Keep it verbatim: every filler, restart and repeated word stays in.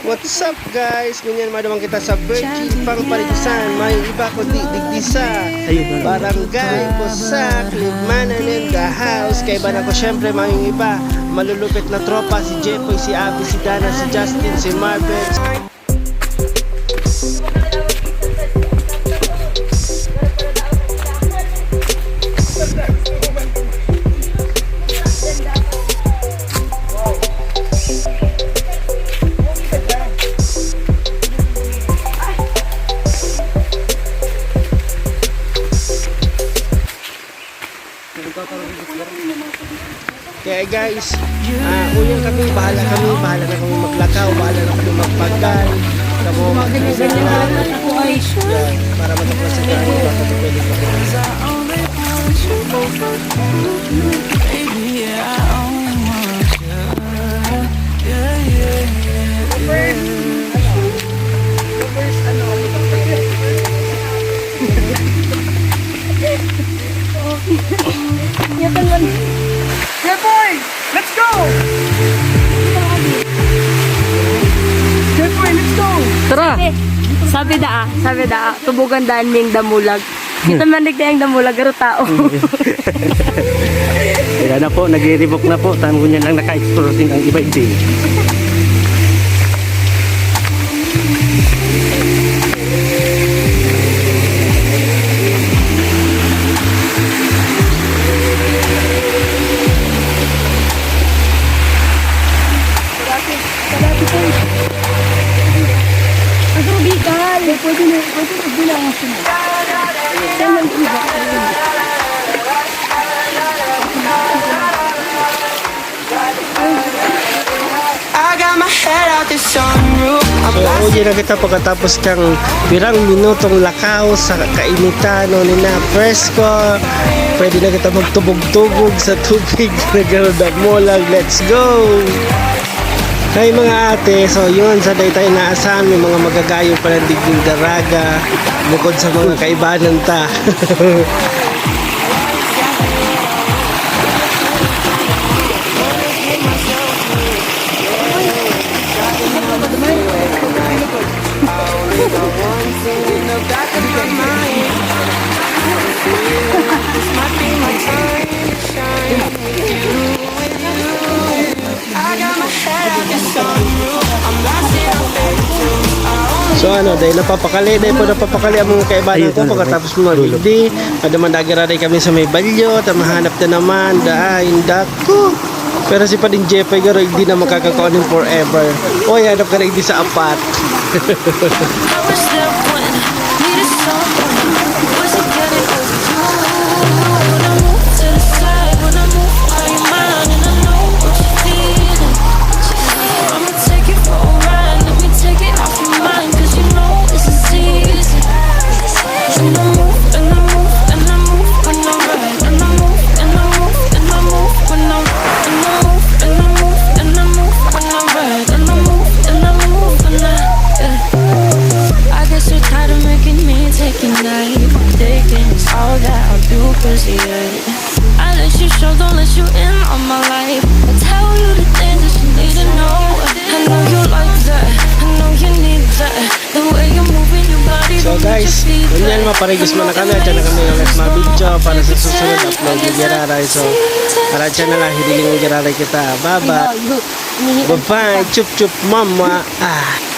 What's up, guys? Ngunyan maduman kita sa Virgin Pang Parigusan. May iba kundi digdi sa Ayun, ayun. Barangay Busak, Libmanan in the house. Kaiba na ko, syempre, may iba. Malulupit na tropa, si Jepoy, si Abby, si Dana, si Justin, si Marvin. Kaya guys, ah, uyan kami, bahala kami, bahala na kami maglakaw, bahala na kami magpagal. Kamo, yan, para matapos sa tayo, baka pwede pa. Yakan man. Jepoy! Let's go! Jepoy, let's go! Tara! Sabi daa, sabi daa, tubugan daan ming damulag. Kita man digdi ang damulag, garo tao. Kaya na po, nagre-revoke na po. Tango niya lang naka-explore din ang iba din. Ang rubigal! Pwede na, pwede na bilang ang sunod. Saan ang iba? I got my head out the sunroof. I'm So, uwi na kita pagkatapos kang pirang minutong lakaw sa kainitan, no, ni na presko. Pwede na kita magtubog-tubog sa tubig na garo damulag. Let's go! Hay mga ate, so yun, sa daytay na asan, may mga magagayo pala digding daraga, bukod sa mga kaibanan ta. So ano, dahil napapakali, dahil po napapakali ang mga kaibanan ko pagkatapos mga digdi, ada man dagiraray kami sa may balyo, ta mahanap na naman, daan, dako. Pero si Pading Jeffrey garo, hindi na makakakaon ng forever. Oy, hanap ka na hindi sa apat. I was there when needed someone. Was it getting over you? When I move to the side, when I move, are you mine? And I know what you're feeling. I'ma take it for a ride. Let me take it off your mind, 'cause you know this is easy. And I move, and I move, and I move when I ride. And I move, and I move, and I move when I ride. And I move, and I move, and I move when I ride. And I move, and I move when I, yeah. I guess you're tired of making me take a night. Taking is all that I'll do, 'cause yeah. I let you show, don't let you in on my life. I tell you the things that you need to know. I know you like that, I know you need that. The way you're moving your body, So don't let your guys, feet ngunyan drag. maparigos man na kami, at dyan na kami ulit mga video para sa susunod upload ni Giraray. So, aratyan na lang, hiniling ni Giraray kita. Bye-bye. Bye-bye. Chup-chup, mama. Ah.